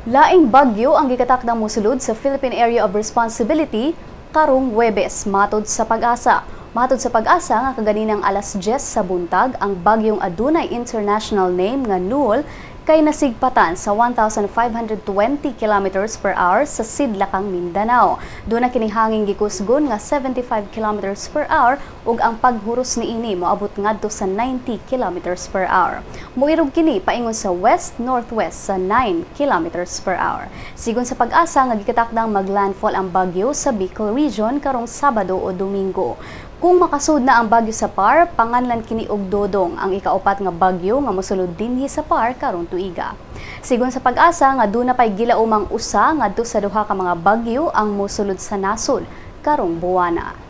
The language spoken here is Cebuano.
Laing bagyo ang gikatakdang mosulod sa Philippine Area of Responsibility karong Huwebes, matod sa PAGASA. Matod sa PAGASA nga kaganinang alas 10 sa buntag, ang bagyong adunay international name nga Noul kay nasigpatan sa 1,520 kilometers per hour sa sidlakang Mindanao. Duna kini hangin gikusgon nga 75 kilometers per hour ug ang paghuros niini moabot ngadto sa 90 kilometers per hour. Muirog kini paingon sa west-northwest sa 9 kilometers per hour. Sigon sa PAGASA nga gikatakdang maglandfall ang bagyo sa Bicol Region karong Sabado o Domingo. Kung makasud na ang bagyo sa PAR, panganlan kini og Dodong, ang ikaupat nga bagyo nga mosulod dinhi sa PAR karong tuiga. Sigon sa PAGASA nga duna pay gilaumang 1 ngadto sa 2 ka mga bagyo ang mosulod sa nasod karong buwana.